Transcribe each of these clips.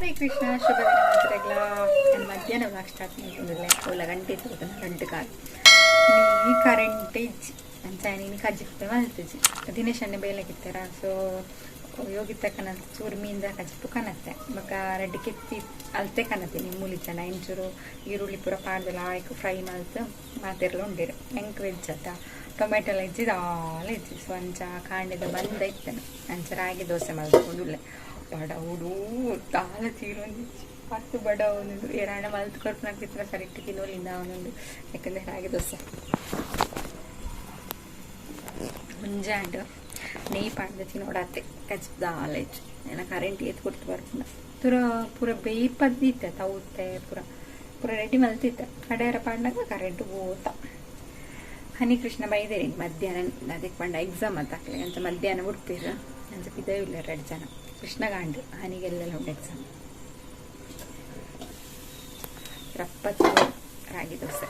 ಹರೇ ಕೃಷ್ಣ, ಶುಭ ದಿನ ಮಾತ್ರೆಗಳ. ನಾನು ಮಧ್ಯಾಹ್ನ ವ್ಲಾಗ್ ಸ್ಟಾರ್ಟ್ ಮಾಡ್ಕೊಂಡಿಲ್ಲ. ಓಲ ಗಂಟೆ ಇತ್ತು, ಗಂಟೆ ಕಾಲು. ಈ ಕರೆಂಟ್ ಇಜ್ಜಿ ಅಂಚ ನೀನು ಕಜ್ಜಿಪ್ಪೆ ಮಲ್ತಿಜ್ಜಿ. ದಿನೇಶ್ ಅಣ್ಣೆ ಬೇಲೆಗಿತ್ತಾರ. ಸೊ ಯೋಗಿ ತಕ್ಕನ ಚೂರು ಮೀನ್ದ ಕಜಿಪ್ಪು ಕನತ್ತೆ ಬೊಕ ರೆಡ್ಡಿ ಕೆತ್ತಿ ಅಲ್ತೆ ಕನತ್ತೆ. ನಿಮ್ಮ ಜನ ಇಂಚೂರು ಈರುಳ್ಳಿ ಪೂರ ಪಾಡ್ದಲ್ಲ ಆಯ್ಕು ಫ್ರೈ ಮಲ್ತು ಮಾತೆರ್ಲ ಉಂಡಿರು. ಎಂಕ್ ವೆಜ್ ಅತ್ತ, ಟೊಮೆಟೊ ಎಲ್ಲ ಇಜ್ಜಿ, ದಾಲ ಇಜ್ಜಿ. ಸೊ ಅಂಚ ಕಾಂಡೆದ ಬಂದ ಇತ್ತನು ಅಂಚ ರಾಗಿ ದೋಸೆ ಮಲ್ತ್ಕೊಂಡು ಬಡವುಡು ದಾಲ ತೀರೊಂದಿಜ್ಜಿ. ಪತ್ತು ಬಡವೊಂದು ಏರಾಣ ಮಲ್ತು ಕೊರ್ಪುನಕ್ಕಿತ್ರ ಕರೆಕ್ಟ್ ತಿನ್ನೋಲಿಂದ ಅವನೊಂದು. ಯಾಕಂದ್ರೆ ರಾಗಿ ದೋಸೆ ಮುಂಜಾಂಡು ನೆಯ್ ಪಾಡ್ದ ತಿನ್ನೋಡಾತೆ. ಕಜ್ಜಿ ದಾಲ ಇಜ್ಜಿ. ಏನ ಕರೆಂಟ್ ಏತ್ ಕೊಡ್ತು ಬರ್ಪುಂಡ. ಪೂರ ಪೂರ ಬೇಯ್ಪದ್ದಿತ್ತೆ, ತೌತೆ ಪೂರ ಪೂರ ರೆಡಿ ಮಲ್ತಿತ್ತೆ. ಕಡೆಯರ ಪಾಡ್ನಾಗ ಕರೆಂಟ್ ಹೋತ. ಹನಿ ಕೃಷ್ಣ ಬೈದೇರಿ ಮಧ್ಯಾಹ್ನ ಅದಕ್ಕೆ ಪಂಡ ಎಕ್ಸಾಮ್ ಅತ್ತಾಕ್ಲೆ ಅಂಚ ಮಧ್ಯಾಹ್ನ ಉಡ್ಪೀರ್ ಅಂಚ ಪಿದವಿಲ್ಲ ಎರಡು ಜನ. ಕೃಷ್ಣ ಗಾಂಡು ಹನಿಗೆಲ್ಲೆಲ್ಲ ಉಂಡು ಎಕ್ಸಾಮ್. ರಪ್ಪತ್ತು ರಾಗಿ ದೋಸೆ.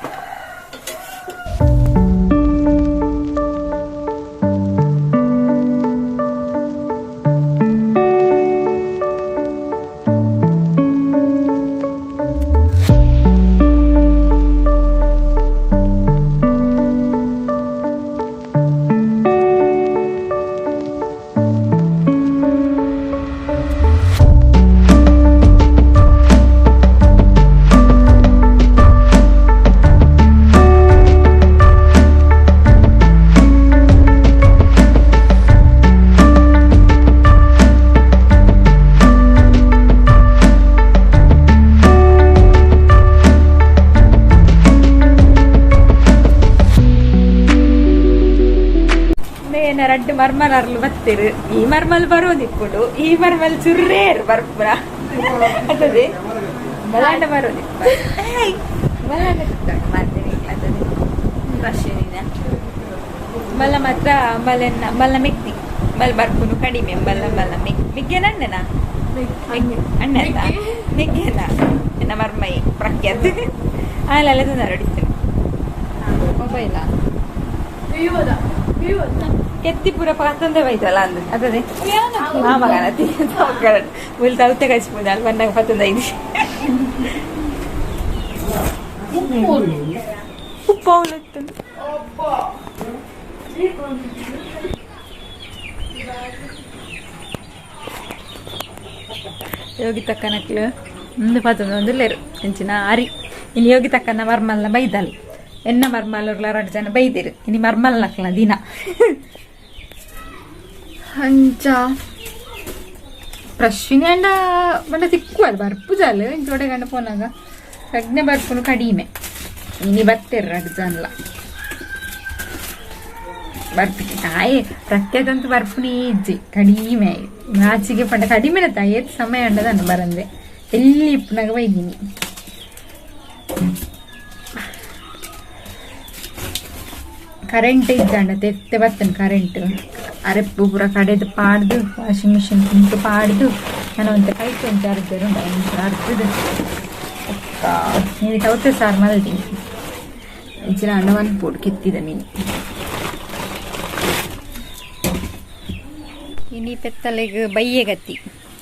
ರಡ್ಡು ಮರ್ಮಲ್ ಅರ್ಲು ಬತ್ತೀರು. ಈ ಮರ್ಮಲ್ ಬರೋದಿಪ್ಪುಡು, ಈ ಮರ್ಮಲ್ ಚುರ್ರೇರು ಬರ್ಪುರ ಅತದೆ ಬಲಾಂಡ ಬರೋದಿಪ್ಪ ಬಲಾಂಡ ಮಾಡ್ತೇನೆ ಅತದೆ ರಶ್ಯನಿನ ಮಲ್ಲ ಮಾತ್ರ ಮಲೆನ್ನ ಮಲ್ಲ ಮೆಕ್ತಿ ಮಲ್ ಬರ್ಪುನು ಕಡಿಮೆ. ಮಲ್ಲ ಮಲ್ಲ ಮೆಕ್ ಮಿಗ್ಗೆನ ಅಣ್ಣನ ಅಣ್ಣ ಮೆಗ್ಗೆನ ಎನ್ನ ಮರ್ಮೈ ಪ್ರಖ್ಯಾತ ಆಲೆಲ್ಲ ಹೊಡಿತೇನೆ ಮೊಬೈಲ ಕೆತ್ತಿ ಪೂರ ಪತ್ತೊಂದೇ ಬೈತಲ್ಲ ಅಂದು ಅದೇ ಮಾಮಗನ ಮುಲ್ ತೌತೆ ಕಚ್ಪುಂಡು ಅಲ್ಲಿ ಬಂದಾಗ ಪತ್ತೊಂದು ಐದು ಉಪ್ಪು ಯೋಗಿ ತಕ್ಕನಕ್ಲು ಮುಂದೆ ಪತ್ತೊಂದು ಒಂದು ಲೇರು ಎಂಚಿನ ಅರಿ ಇನ್ನು ಯೋಗಿ ತಕ್ಕನ ಮರ್ಮಲ್ನ ಬೈದಲ್ ಎನ್ನ ಮರ್ಮಲ್ಲೂರ್ಲ ಎರಡು ಜನ ಬೈದಿರು. ಇನ್ನು ಮರ್ಮಲ್ ನಕ್ಲ ದಿನ ಅಂಚ ಪ್ರಶ್ವಿನಿ ಅಂಡ ಬಂಡ ತಿಕ್ಕುವಲ್ಲ ಬರ್ಪು ಜಾಲು ಇಂಚೋಡೆ ಗಂಡ ಪೋನಾಗ ಪ್ರಜ್ಞೆ ಬರ್ಪುನು ಕಡಿಮೆ. ಇನಿ ಬರ್ತೀರ ಎರಡು ಜನಲ ಬರ್ಪಿಗೆ ತಾಯಿ ಪ್ರತ್ಯೇಕಂತೂ ಬರ್ಪುನಿ ಇಜ್ಜಿ ಕಡಿಮೆ. ಆಚೆಗೆ ಪಂಡ ಕಡಿಮೆ ತಾಯಿ ಏತ್ ಸಮಯ ಅಂಡದನ್ನು ಬರಂದೆ ಎಲ್ಲಿ ಇಪ್ಪುನಾಗ ಬೈದಿನಿ. ಕರೆಂಟ್ ಇದ್ದಾಂಡ ತೆತ್ತೆ ಬರ್ತೇನೆ ಕರೆಂಟ್ ಅರೆಪ್ಪು ಪೂರ ಕಡೆದು ಪಾಡ್ದು ವಾಷಿಂಗ್ ಮಿಷಿನ್ ಕುಂಟು ಪಾಡ್ದು ನಾನು ಒಂತೆ ಕೈತು ಒಂತೆ ಅರ್ಧರು ಅರ್ಧದು ನೀನು ತೌತೆ ಸಾರು ಮಲ್ತೀನಿ ಇಂಚಿನ ಅಣ್ಣವನ್ ಪೋಡು ಕೆತ್ತಿದ ಮೀನು. ಇನಿ ಪೆತ್ತಲೆಗ್ ಬಯ್ಯೆ ಗತಿ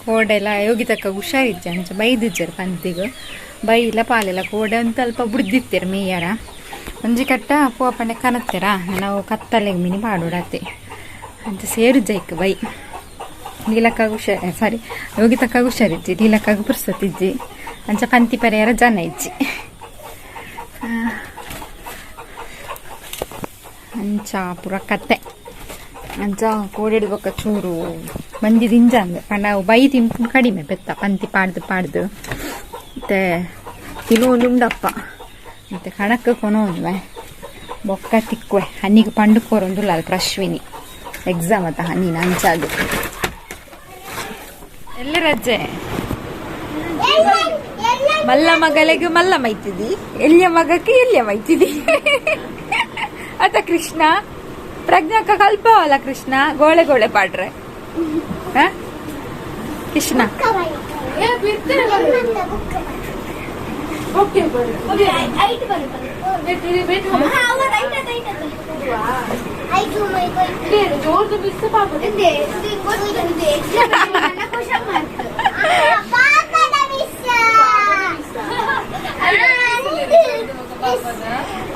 ಕೋಡೆಲ್ಲ ಯೋಗಿ ತಕ್ಕ ಹುಷಾರಿಜ್ಜ ಅಂಚ ಬೈದಿಜ್ಜರು ಪಂತಿಗ್ ಬೈಲ ಪಾಲೆಲ್ಲ ಕೋಡೆ ಒಂದು ಸ್ವಲ್ಪ ಬುಡ್ದಿತ್ತೀರ ಮೇಯರ ಒಂಜಿ ಕಟ್ಟ ಪೋಪಣೆ ಕನತ್ತೀರ ನಾವು ಕತ್ತಲೆಗ್ ಮೀನಿ ಪಾಡೋಡತ್ತೆ ಅಂತ ಸೇರು ಜೈಕ್ ಬೈ ನೀಲಕ್ಕಾಗ ಹುಷಾರ ಸಾರಿ ಯೋಗಿ ತಕ್ಕಾಗ ಹುಷಾರಿಜ್ಜಿ ನೀಲಕ್ಕಾಗ ಪುರ್ಸತ್ತಿಜ್ಜಿ ಅಂಚ ಪಂತಿ ಪರಿಹಾರ ಜನ ಇಜ್ಜಿ ಅಂಚ ಪೂರ ಕತ್ತೆ ಅಂಚ ಕೋಡಿಡ್ಬೇಕ ಚೂರು ಮಂದಿ ದಿಂಜ ಅಂದ ಪಂಡ ಬೈ ತಿಂಪು ಕಡಿಮೆ ಪೆತ್ತ ಪಂತಿ ಪಾಡ್ದು ಪಾಡ್ದು ಮತ್ತೆ ತಿನ್ನೋದುಂಡಪ್ಪ ಮತ್ತೆ ಕಣಕ್ಕೆ ಕೊನೋನ್ವೆ ಬೊಕ್ಕ ತಿಕ್ಕುವೆ ಹನ್ನಿಗೆ ಪಂಡು ಕೋರೊಂದುಲ್ಲ ಅದು ಪ್ರಶ್ವಿನಿ ಎಕ್ಸಾಮ್ ಅತ್ತ ಹನ್ನಿನ ಅಂಚಾದು ಎಲ್ಲ ರಜೆ ಮಲ್ಲ ಮಗಳಿಗೆ ಮಲ್ಲ ಮೈತಿದಿ ಎಲ್ಲಿಯ ಮಗಕ್ಕೆ ಎಲ್ಲಿಯ ಮೈತಿದಿ ಅತ್ತ ಕೃಷ್ಣ ಪ್ರಜ್ಞಾಕ ಕಲ್ಪವಲ್ಲ ಕೃಷ್ಣ ಗೋಳೆ ಗೋಳೆ ಪಾಡ್ರೆ ಕೃಷ್ಣ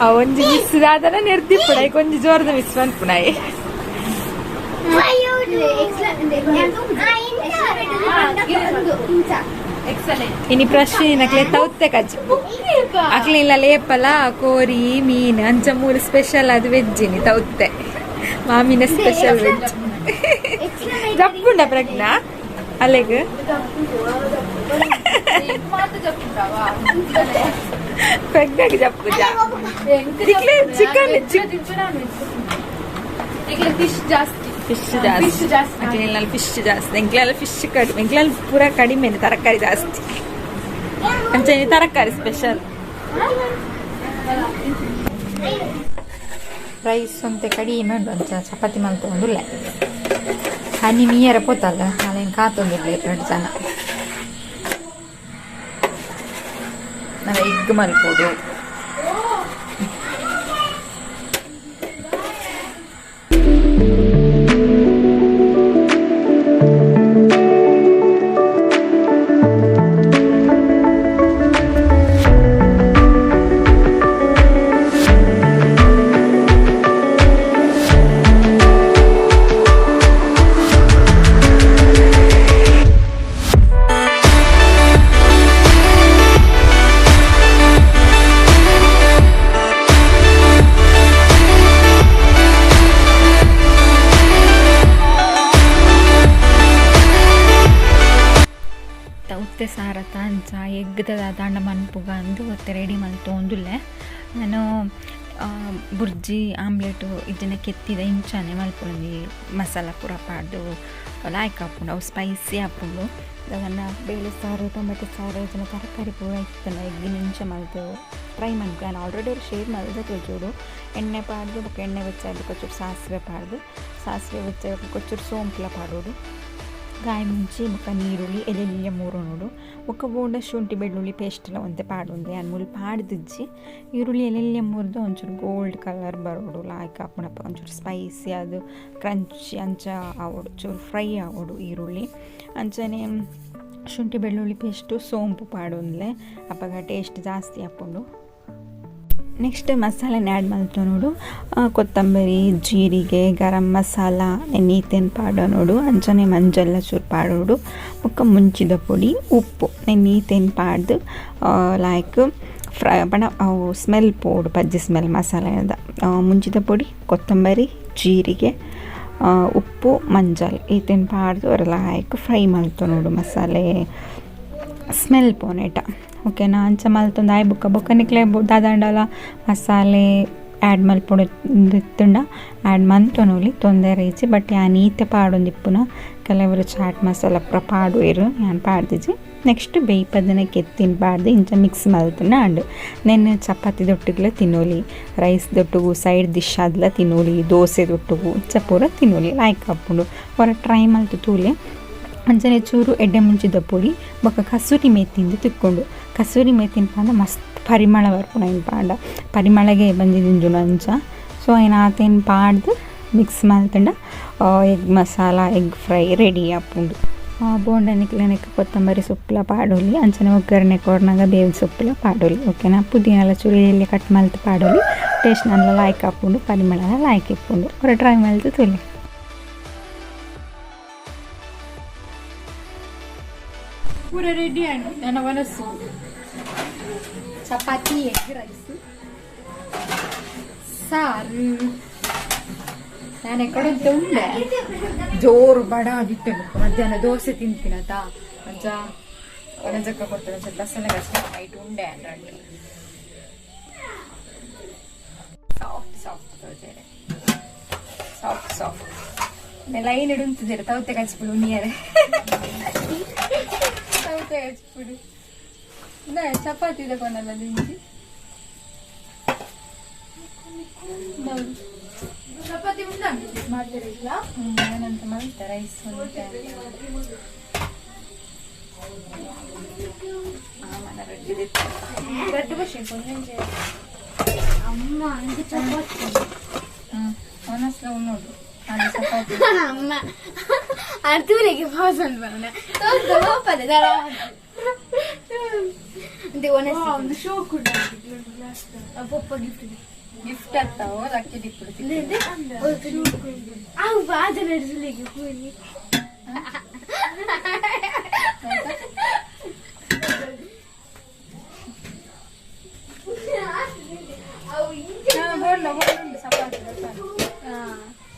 ಆ ಒಂಜಿ ಮಿಸ್ ದಾದನ ನಿರ್ದಿಪ್ಪುಡ ಒಂಜಿ ಜೋರದ ಮಿಸ್ ಮನ್ಪುನಾಯಿ. ಇನಿ ಪ್ರಶ್ನೆ ನಕ್ಲೆ ತೌತೆ ಕಜ್ಜು ಅಕ್ಲಿಲ್ಲ ಲೇಪಲ ಕೋರಿ ಮೀನು ಅಂಚ ಮೂರು ಸ್ಪೆಷಲ್ ಅದು ವೆಜ್ ಇನಿ ತೌತೆ ಮಾಮಿನ ಸ್ಪೆಷಲ್ ವೆಜ್ ಜಪ್ಪುಂಡ ಪ್ರಜ್ಞಾ ಅಲೆಗ್ ಪ್ರಜ್ಞಾಗೆ ಜಪ್ಪು chicken chicken fish ಜಾಸ್ತಿ. ಫಿಶ್ ಜಾಸ್ತಿ. ಜಾಸ್ತಿ. ಅಕ್ಲಿಲ್ಲ ಫಿಶ್ ಜಾಸ್ತಿ, ಎಂಕ್ಲೆಲ್ಲ ಫಿಶ್ ಕಡಿಮೆ, ಎಂಕ್ಲೆಲ್ಲ ಪೂರ ಕಡಿಮೆ, ತರಕಾರಿ ಜಾಸ್ತಿ. ಅಂಚನೆ ತರಕಾರಿ ಸ್ಪೆಷಲ್. ರೈಸ್ ಒಂತೆ ಕಡಿಮೆ ಉಂಟು, ಅಂಚ ಚಪಾತಿ ಮಲ್ತೊಂದುಲ್ಲೆ. ಹನಿ ಮೀಯರ ಪೋತಲ್ಲ ಅಲೇನ್ ಕಾತೊಂದಿಲ್ಲ ಎರಡು ಜನ. ನಾವು ಎಗ್ ಮಲ್ಪೋದು. ತೌತೆ ಸಾರ ತಾಂಚ ಎಗ್ಗದ ದಾಂಡ ಮನ್ಪುಗ ಅಂದು ಒತ್ತೆ ರೆಡಿ ಮಲ್ತೊಂದುಲ್ಲೆ ನಾನು. ಬುರ್ಜಿ ಆಮ್ಲೆಟು ಇಜ್ಜಿನ ಕೆತ್ತಿದ ಇಂಚಾನೆ ಮಲ್ಪೊಂದು ಮಸಾಲ ಪೂರ ಪಾಡ್ದು ಲಾಯ್ಕ್ ಆಪುಂಡು, ಅವು ಸ್ಪೈಸಿ ಆಪುಂಡು. ದಾದನ್ನ ಬೇಳೆ ಸಾರು, ಟೊಮೆಟೊ ಸಾರು ಇಜ್ಜಿನ ತರಕಾರಿ ಪೂರ ಇತ್ತುಂಡ ಎಗ್ಗಿನ ಇಂಚ ಮಲ್ತು ಟ್ರೈ ಮನ್ಪು. ನಾನು ಆಲ್ರೆಡಿ ಅವ್ರು ಶೇರ್ ಮಲ್ದೆ ಚೂರು ಎಣ್ಣೆ ಪಾಡ್ದು, ಬೊಕ್ಕ ಎಣ್ಣೆ ಬೆಚ್ಚ ಬೊಕ್ಕ ಚೂರು ಸಾಸಿವೆ ಪಾಡ್ದು, ಸಾಸಿವೆ ಬೆಚ್ಚ ಬೊಕ್ಕ ಚೂರು ಸೋಂಪುಲ ಪಾಡೋಡು, ಕಾಯಿ ಮುಂಚಿ ಬೊಕ್ಕ ನೀರುಳ್ಳಿ ಎಲೆಲಿಯ ಮೂರು ಬೊಕ್ಕ ಬೋಂಡ ಶುಂಠಿ ಬೆಳ್ಳುಳ್ಳಿ ಪೇಸ್ಟ್ ಒಂತೆ ಪಾಡೊಂದೆ. ಅನ್ ಮೂಲು ಪಾಡ್ದಿಜ್ಜಿ. ಈರುಳ್ಳಿ ಎಲೆಲಿಯ ಮುರಿದು ಒಂಚೂರು ಗೋಲ್ಡ್ ಕಲರ್ ಬರೋಡು ಲಾಯ್ಕ್ ಆಪುಂಡಪ್ಪ ಒಂಚೂರು ಸ್ಪೈಸಿ ಅದು ಕ್ರಂಚಿ ಅಂಚ ಆವೊಡು, ಚೂರು ಫ್ರೈ ಆವೊಡು ಈರುಳ್ಳಿ. ಅಂಚನೆ ಶುಂಠಿ ಬೆಳ್ಳುಳ್ಳಿ ಪೇಸ್ಟು ಸೋಂಪು ಪಾಡೊಂದ್ಲೆ, ಅಪಗ ಟೇಸ್ಟ್ ಜಾಸ್ತಿ ಆಪುಂಡು. ನೆಕ್ಸ್ಟ್ ಮಸಾಲೆನ ಆ್ಯಡ್ ಮಲ್ತೊನೊಡು. ಕೊತ್ತಂಬರಿ, ಜೀರಿಗೆ, ಗರಂ ಮಸಾಲ ಈತೆನ್ ಪಾಡೊನೊಡು. ಅಂಚನೆ ಮಂಜಲ್ಲ ಚೂರು ಪಾಡೊಡು, ಬೊಕ್ಕ ಮುಂಚಿದ ಪೊಡಿ, ಉಪ್ಪು ಈತೆನ್ ಪಾಡ್ದು ಲಾಯ್ಕ್ ಫ್ರೈ ಪಂಡ ಅವು ಸ್ಮೆಲ್ ಪೋಡು, ಪಜ್ಜಿ ಸ್ಮೆಲ್ ಮಸಾಲೆದ. ಮುಂಚಿದ ಪೊಡಿ, ಕೊತ್ತಂಬರಿ, ಜೀರಿಗೆ, ಉಪ್ಪು, ಮಂಜಲ್ ಈತೆನ್ ಪಾಡ್ದು ಲಾಯ್ಕ್ ಫ್ರೈ ಮಲ್ತೊನೊಡು ಮಸಾಲೆ ಸ್ಮೆಲ್ ಪೋನೇಟ, ಓಕೆನಾ? ಅಂಚ ಮಲ್ತೊಂದು ಆಯ್ ಬೊಕ್ಕ ಬೊಕ್ಕ ನಿಕ್ಲೆ ದಾದಾಂಡಲ ಮಸಾಲೆ ಆ್ಯಡ್ ಮಲ್ಪೊಡು ಇತ್ತುಂಡ ಆ್ಯಡ್ ಮಲ್ತೊನೊಲಿ, ತೊಂದರೆ ಇಜ್ಜಿ. ಬಟ್ ಯಾನ್ ಈತೆ ಪಾಡೊಂದಿಪ್ಪುನ. ಕೆಲವರು ಚಾಟ್ ಮಸಾಲ ಪೂರ ಪಾಡುವೆರ್, ಯಾನ್ ಪಾಡ್ದಿಜಿ. ನೆಕ್ಸ್ಟ್ ಬೇಯ್ಪದನೆ ಕೆತ್ತಿನ ಪಾಡ್ದು ಇಂಚ ಮಿಕ್ಸ್ ಮಲ್ತುಂಡ ಆಂಡ್. ನೆನ್ ಚಪಾತಿ ದೊಟ್ಟುಗ್ಲ ತಿನ್ನೊಲಿ, ರೈಸ್ ದೊಟ್ಟುಗು ಸೈಡ್ ಡಿಶ್ ಆದ್ಲ ತಿನ್ನೊಲಿ, ದೋಸೆ ದೊಟ್ಟುಗು ಇಂಚ ಪೂರ ತಿನ್ನೊಲಿ, ಲಾಯ್ಕ್ ಆಪುಂಡು. ಒರ ಟ್ರೈ ಮಲ್ತ್ ತೂಲೆ. ಅಂಚನೆ ಚೂರು ಎಡ್ಡೆ ಮುಂಚಿದ ಪೊಡಿ ಬೊಕ್ಕ ಕಸೂರಿ ಮೇತಿಂದು ತಿಕ್ಕೊಂಡು. ಕಸೂರಿ ಮೇತಿನ ಪಂಡ ಮಸ್ತ್ ಪರಿಮಳ ಬರ್ಪುಂಡು. ಐನ್ ಪಾಂಡ ಪರಿಮಳಗೆ ಬಂದಿದಿಂಜುಂಡು ಅಂಚ. ಸೊ ಐನ್ ಆತೇನ್ ಪಾಡ್ದು mix ಮಲ್ತುಂಡ egg masala egg fry ready ಆಪುಂಡು. ಬೋಂಡ ನಿಕ್ಲೆನೆಕ್ ಕೊತ್ತಂಬರಿ ಸೊಪ್ಪುಲ ಪಾಡೊಲಿ, ಅಂಚನೆ ಒಗ್ಗರಣೆ ಕೊರ್ನಗ ಬೇವಿನ ಸೊಪ್ಪುಲ ಪಾಡೊಲಿ, ಓಕೆನಾ? ಪುದೀನಲ ಚೂರು ಎಲ್ಯ ಕಟ್ ಮಲ್ತ್ ಪಾಡೊಲಿ. ಟೇಸ್ಟ್ ನಲ್ಲ ಲಾಯ್ಕ್ ಆಪುಂಡು, ಪರಿಮಳಲ ಲಾಯ್ಕ್ ಇಪ್ಪುಂಡು. ಒರ ಟ್ರೈ ಮಲ್ತ್ ತೂಲೆ. ಪೂರ ರೆಡಿ ಆಂಡ್ ನನ್ನ ಮನಸ್ಸು ಚಪಾತಿ, ಎಗ್ ರೈಸ್, ಸಾರು. ನಾನು ಎಕ್ಕಡಂತ ಉಂಡೆ ಜೋರು ಬಡ ಆಗಿತ್ತೆ. ಮಧ್ಯಾಹ್ನ ದೋಸೆ ತಿಂತೀನತಾ ಅಜ್ಜ ರಜಕ್ಕ ಕೊಡ್ತಾರೆ ಬಸ್ಸನ್ನ ಕಷ್ಟ ನೈಟ್ ಉಂಡೆ ಅಂದ್ರೆ soft soft dosa, soft soft. Line ಇಡುಂತಿದ್ದೀರ ತೌತೆ ಕಚ್ಬಿಡು ನೀಯರೆ, ತೌತೆ ಕಚ್ಬಿಡು. Chapati ತಗೊಂಡಲ್ಲ ದಿಂಜಿ chapati ಉಂಡ ಮಾಡ್ತಿರಲಿಲ್ಲ ಏನಂತ ಮಾಡ್ತಾರೆ ರೈಸ್ ಉಂಟೆ. ರಡ್ಡು ಬಶೆ ಕೊಂಚ. ಅಮ್ಮ എനിക്ക് ಚಪಾತಿ. ಅವನಸ್ಲ ಉಣ್ಣೋದು ಅದು ಚಪಾತಿ. ಅಮ್ಮ ಅರ್ತೂರಿಗೆ ಪಾಸ್ ಅನ್ಬಾನ. ಒಂದು ಶೋ ಕೂಡ ಪಪ್ಪ ಗಿಫ್ಟ್ ಗಿಫ್ಟ್ ಆಗ್ತಾವೋ ಲಕ್ಕಿ ಡಿಪ್ಪು ಅವು ಬಾಜ ನಡೆಸಲಿಕ್ಕೆ ಹೋಗಿ ಬೋರ್ಲ ಬೋರ್ಲ ಚಪಾತಿ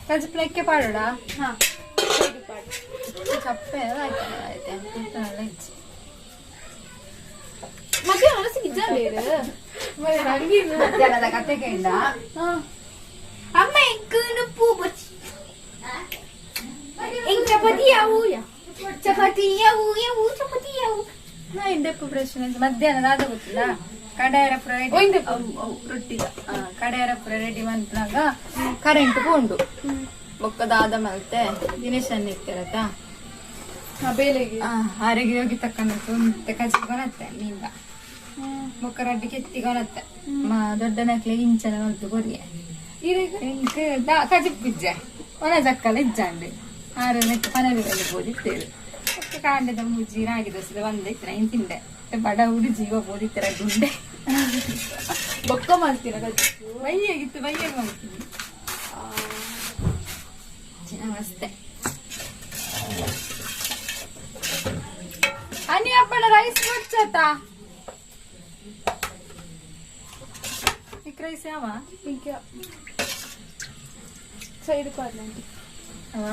ಕಜ್ಜಿಪ್ಲೆಕ್ಕೆ ಪಾಡೋಡ ಚಪ್ಪೆ ಆಯ್ತು ಇಜ್ಜಿ ಮತ್ತೆ ಮನಸ್ಸಿಗೆ ಇಜ್ಜ ಬೇರೆ ಮಧ್ಯಾಹ್ನದ ಕತೆ ಕೇಳ ಅಮ್ಮ ಎಂಕನು ಪೂ ಬಚ್ಚಿ ಎಂಗ್ ಚಪಾತಿ ಯಾವು ಚಪಾತಿ ಯಾವು ಯಾವು ಚಪಾತಿ ಯಾವು ನಾ ಇಂದೆಪ್ಪು ಪ್ರಶ್ನೆ ಮಧ್ಯಾಹ್ನದ ಅದು ಗೊತ್ತಿಲ್ಲ ಕಡೆಯರಪುರ ರೆಡಿ ರೊಟ್ಟಿ ಕಡೆಯರಪುರ ರೆಡಿ ಮಂತ್ನಾಗ ಕರೆಂಟ್ ಪೋಂಡು ಬೊಕ್ಕದಾದ ಮಲ್ತೆ ದಿನೇಶ್ ಇರ್ತಾರತ ಬೇಲೆಗೆ ಆರೋಗ್ಯ ಹೋಗಿ ತಕ್ಕಂತ ಕಚ್ಕೊಳತ್ತೆ ಮೀನ್ದ ಬೊಕ್ಕ ರಡ್ಡಿ ಕೆತ್ತಿಕೊಳತ್ತೆ ದೊಡ್ಡ ನಕ್ಲೆ ಇಂಚನ ಮಲ್ತು ಕೊರಿಯೆ ಎಂಕ್ ಕಜಿಪ್ಪಿಜ್ಜೆ ಒಣ ಜಕ್ಕಲ ಇಜ್ಜಾಂಡ್ ಆರು ನೆಕ್ ಪನವಿ ಮೇಲೆ ಬೋದಿತ್ತೇಳು ಬೊಕ್ಕ ಕಾಂಡದ ಮುಜ್ಜಿ ರಾಗಿ ದೋಸೆ ಒಂದಿತ್ತು ನೈನ್ ತಿಂಡೆ ಬಡ ಉಡು ಜೀವ ಬೋದಿತ್ತರ ಗುಂಡೆ ಬೊಕ್ಕ ಮಾಡ್ತೀರಾ ಕಜ್ಜಿ ಬೈಯಾಗಿತ್ತು ಬೈಯಾಗ ಮಾಡ್ತೀನಿ ನಮಸ್ತೆ ಅನಿ ಅಪ್ಪಳ ರೈಸ್ ಕೊಡ್ಚಾತ ರೈಸ್ ಯಾವ ಈಗ ಸೈಡ್ ಕಾರ್ನಂಟಿ ಅವ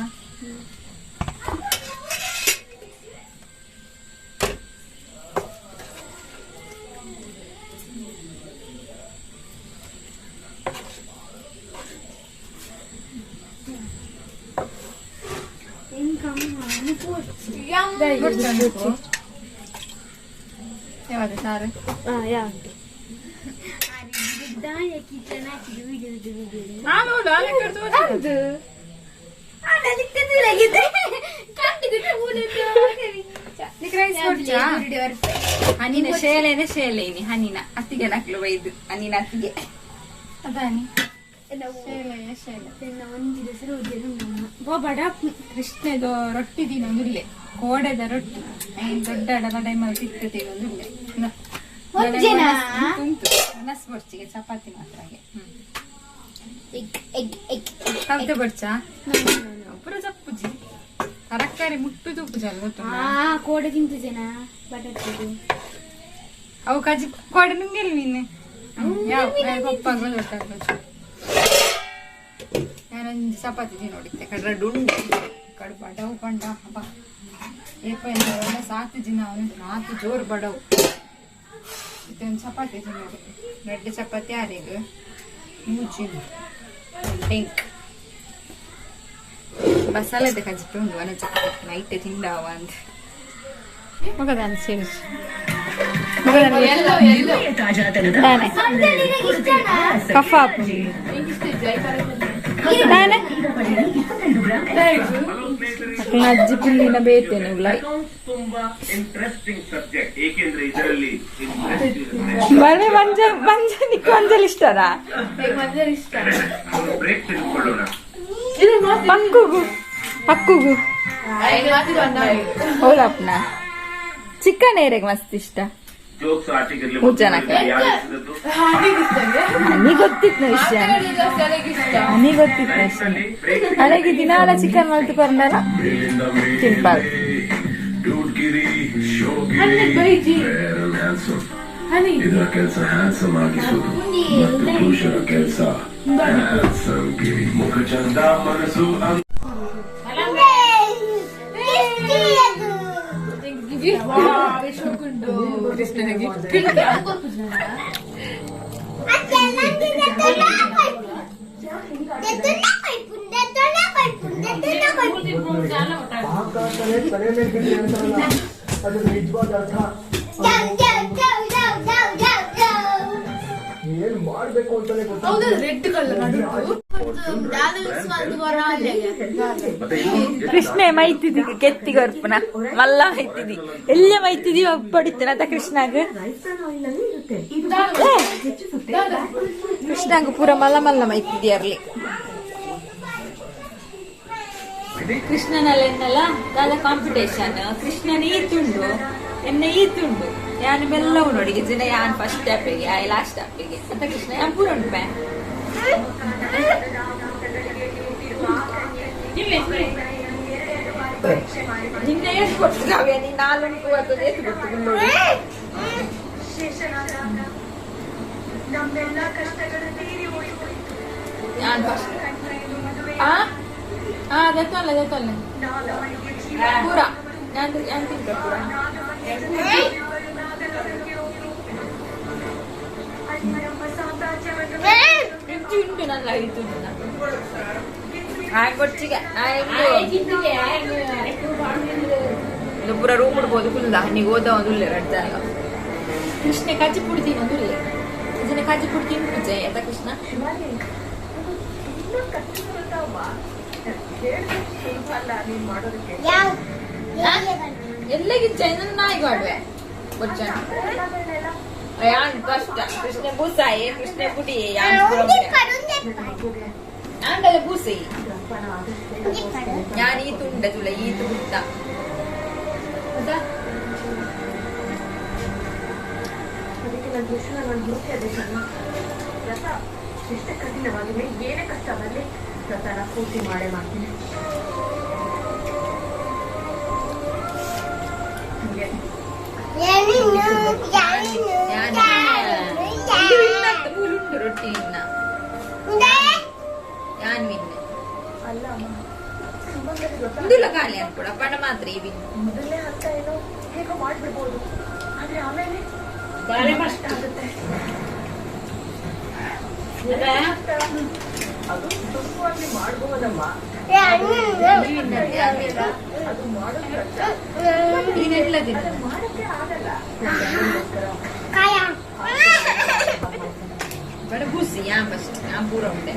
ಯಾವಾಗ ಸಾರು ಹನಿನ ಶೇಲೇನೆ ಶೇಲೇನಿ ಹನಿನ ಅತ್ತಿಗೆ ನಕ್ಲು ಬೈದು ಹನಿನ ಅತ್ತಿಗೆ ಅದಾನಿ ಶೇಲೆ ಶೇಲೆ ಕೃಷ್ಣದು ರೊಟ್ಟಿ ತಿನ್ನೋದಿಲ್ಲೆ ಕೋಡೆದ ರೊಟ್ಟಿ ಐನ್ ದೊಡ್ಡ ಅಡಲ ಟೈಮಲ್ಲಿ ತಿತ್ತು ತಿನ್ನೋದಿಲ್ಲೆ ಉಂಟು ಮನಸ್ಸು ಬೊಡ್ಚಿಗೆ ಚಪಾತಿ ಮಾತ್ರ ಹಾಗೆ ಕವಿತೆ ಬೊಡ್ಚಾ ಪೂರ ಚಪ್ಪುಜಿ ತರಕಾರಿ ಮುಟ್ಟು ತೂಪುಜಿ ಗೊತ್ತುಂಟಾ ಕೋಡೆ ತಿಂತು ಜನ ಬಟಾಟೆ ಅವು ಕಜಿ ಕೋಡೆ ನುಂಗೆಲ್ ಮೀನು ಯಾವ ಪಪ್ಪ ಗೊತ್ತಾಗ್ಬೋದು ನಾನೊಂದು ಚಪಾತಿ ನೋಡಿದ್ದೆ ಕಡ್ರ ಡುಂಡೆ ಕಡು ಬಡವು ಪಂಡ ಹಬ್ಬ ಏಪ ಎಂತ ಸಾತು ಜಿನ ಅವನು ನಾತು ಜೋರು ಬಡವು ಇದೊಂದು ಚಪಾತಿ ತಿನ್ನೋದು ದೊಡ್ಡ ಚಪಾತಿ ಆರೇಗ ಮೂಚಿ ಟಿಂಕ್ ಮಸಾಲೆದ ಕಜಿಪೆ ಉಂಡು ಒಣ ಚಪಾತಿ ನೈಟ್ ತಿಂಡಾವ ಅಂತ ಮಗದಾನ ಸೇರಿಸಿ ಕಫ ಅಜ್ಜಿ ಪುಲ್ಲಿನ ಬೇತೇನೆ ಉಲಾಯ್ ತುಂಬಾ ಇಂಟ್ರೆಸ್ಟಿಂಗ್ ಸಬ್ಜೆಕ್ಟ್ ಏಕೆಂದ್ರೆ ಇದರಲ್ಲಿ ಇಂಟ್ರೆಸ್ಟ್ ಇರುತ್ತೆ. ಬರೇ ಮಂಜ ಮಂಜ ನಿಕ್ಕು ಮಂಜಲ್ ಇಷ್ಟನಾ ಒಂದು ಬ್ರೇಕ್ ತೆಗೆದುಕೊಳ್ಳೋಣ. ಪಕ್ಕುಗು ಪಕ್ಕುಗು ಹೌದಪ್ಪನ ಚಿಕನ್ ಏರೆಗ್ ಮಸ್ತ್ ಇಷ್ಟ ಜೋಕ್ಸ್ ಆಟಿಗರ್ಲಿ ಮೂರ್ ಜನಕ್ಕೆ. ನನಗೆ ಗೊತ್ತಿತ್ತು ವಿಷಯ ನನಗೆ ಗೊತ್ತಿತ್ತು ವಿಷಯ ಅಳೆಗೆ ದಿನಾಲ ಚಿಕನ್ ಮಲ್ತು ಕೊಂಡಲ್ಲ ತಿನ್ಪಾಲ್ ಇದರ ಕೆಲಸ ಹ್ಯಾನ್ಸಮ್ ಆಗಿಸುವುದು ಮತ್ತು ಪುರುಷರ ಕೆಲಸ ಹ್ಯಾನ್ಸಮ್ ಗಿರಿ ಮುಖ ಚಂದ ಮನಸ್ಸು ಅಂದ. ರೆಡ್ ಕಲರ್ ಕೃಷ್ಣೆ ಮೈತಿದಿ ಕೆತ್ತಿ ಕೊರ್ಪುನ ಮಲ್ಲ ಮೈತಿದಿ ಎಲ್ಲ ಮೈತಿದಿ ಒಪ್ಪಡಿತ್ತನ ಕೃಷ್ಣಾಗ ಕೃಷ್ಣಾಗ ಪೂರ ಮಲ್ಲ ಮಲ್ಲ ಮೈತಿದಿ ಅರ್ಲಿ ಕೃಷ್ಣನಲ್ಲೆನ್ನಲ್ಲ ದಾದ ಕಾಂಪಿಟೇಷನ್ ಕೃಷ್ಣನೇ ತುಂಡು ಎನ್ನ ಈತುಂಡು ಯಾನ್ ಬೆಲ್ಲ ಉಂಡು ಜಿನ ಯಾನ್ ಫಸ್ಟ್ ಸ್ಟೆಪ್ಪಿಗೆ ಆಯ್ ಲಾಸ್ಟ್ ಸ್ಟೆಪ್ಪಿಗೆ ಅಂತ ಕೃಷ್ಣ ಯಾನ್ ಪೂರ ಉಂಟು ನಿನ್ನ ಎಷ್ಟು ಕೊಡ್ತು ಕಾವ್ಯ ನೀನ್ ನಾಲ್ಕು ಅಥವಾ ಎಷ್ಟು ಕೊಡ್ತು ಗುಳ್ಳೋಡಿ ಯಾನ್ ಫಸ್ಟ್ ಆ ಆ ದತ್ತಲ್ಲ ದತ್ತಲ್ಲ ಪೂರ ಯಾನ್ ಯಾನ್ ತಿಂತ ಪೂರ ಹೆಚ್ಚು ಉಂಟು ನನ್ನ ಐತು ಕೊಚ್ಚಿಗೆ ಇದು ಪೂರ ರೂಮ್ ಇಡ್ಬೋದು ಕುಲ್ಲ ನೀವು ಓದ ಒಂದು ಉಲ್ಲೆ ರಡ್ಜಾಗ ಕೃಷ್ಣ ಕಜ್ಜಿ ಪುಡಿ ತಿನ್ನೋದು ಉಲ್ಲೆ ಇದನ್ನ ಕಜ್ಜಿ ಪುಡಿ ತಿನ್ಪುಜೆ ಆಯ್ತಾ ಕೃಷ್ಣ ಎಲ್ಲ ಗಿಚ್ಚ ಇದನ್ನ ನಾಯಿ ಮಾಡುವೆ ಬೊಚ್ಚ ಯಾನ್ ಕಷ್ಟ ಕೃಷ್ಣ ಬೂಸಾಯಿ ಕೃಷ್ಣ ಪುಡಿ ಯಾನ್ ಪೂರ ಆಂಡಲ ಬೂಸೈ ಯಾನ್ ಈ ತುಂಡ ತುಲ ಈ ತುಂಡ ಹೌದಾ ಅದಕ್ಕೆ ನನ್ನ ವಿಷಯ ನಾನು ಹುಡುಕಿ ಅದೇ ವ್ರತ ಎಷ್ಟೇ ಕಠಿಣವಾಗಲಿ ಏನೇ ಕಷ್ಟ ಬರಲಿ ವ್ರತನ ಪೂರ್ತಿ ಮಾಡೇ ಮಾಡ್ತೀನಿ. ಮೂಲುಂಡು ರೊಟ್ಟಿ ಇನ್ನ ಯಾನ್ ವಿನ್ ಅಲ್ಲ ಅಮ್ಮ, ಸುಮಂಗಲಿ ವ್ರತ ಉಂದುಲ ಖಾಲಿ ಅನ್ಕೊಡ ಪಣ ಮಾತ್ರ ಈ ವಿನ್ ಮೊದಲನೇ ಹಂತ ಏನೋ ಹೇಗೋ ಮಾಡ್ಬಿಡ್ಬೋದು, ಆದ್ರೆ ಆಮೇಲೆ ಕಷ್ಟ ಆಗುತ್ತೆ. ಅದು ಸುಲಭವಾಗಿ ಮಾಡಬಹುದಮ್ಮ, ಅದು ಮಾಡೋದು ಕಷ್ಟ, ನೀನೆಲ್ಲ ತಿನ್ನು. ಅದನ್ನ ಮಾಡಕ್ಕೆ ಆಗಲ್ಲ. ಬಡ ಬೂಸಿ ಯಾನ್ ಫಸ್ಟ್ ಯಾನ್ ಪೂರ ಉಂಡೆ